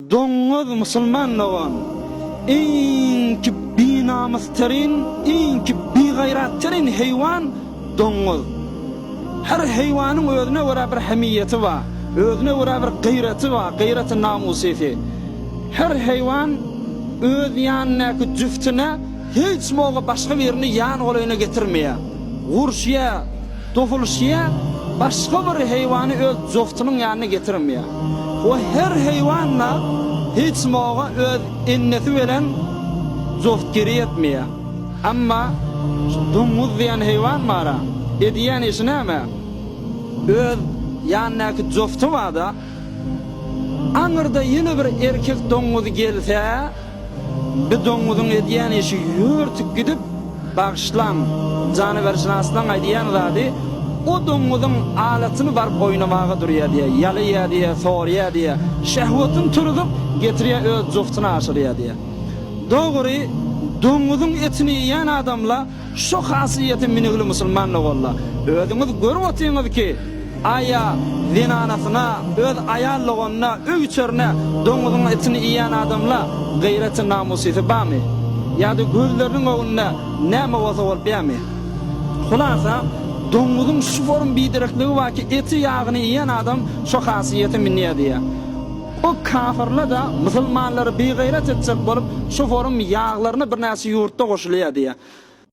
Doňuz musulman dogan, iňki binamys terin, iňki bigaýrat terin heýwan doňuz. Her heýwanyň özüne görä bir hemiýeti bar, özüne görä bir gaýraty bar, gaýraty namusysy. Her heýwan öz ýanyndaky jüftüne hiç moga başga birini ýan golaýyna getirmeýär. Gurşýar. Dogulyşýa, başga bir heýwany öz joftunyň ýanyna getirmeýär. We her heýwan-da hiç moga öz ennesi bilen joftgiri etmeýär. Emma şu doňuz diýen heýwan bar-a, edýän işi näme? Öz ýanyndaky jofty bar-da, aňyrda ýene bir erkek doňuz gelse, Bi doňňuzyň edýän işi ýörtüp gidip, bagyşlaň, janawerşynaslaň aýdýan zady, o doňňuzyň alatyny baryp oýnamaga durýar diýýär, ýalaýar diýýär, sorýar diýýär, şehwetini turuzyp, getirýär öz juftyna aşyrýar diýýär. Dogry, doňňuzyň etini iýen adamla Şo hasyýete minigli musulman doganlar, özüňiz görüp otyňyz ki, aýa zenanasyna, öz aýal doganyna, öý-içerine doňuzyň etini iýen adamla gaýraty namusysy bamy? Ýa-da gözleriniň öňünde näme bolsa bolup ýamy? Hulasa, doňuzyň şu forum biderekligi bar ki, eti ýagyny iýen adam şo hasyýete minýär diýýär. O kafyrla-da musulmanlary bigaýrat etjek bolup şu forum ýaglaryna birnäçe ýurtda goşulýar diýýär.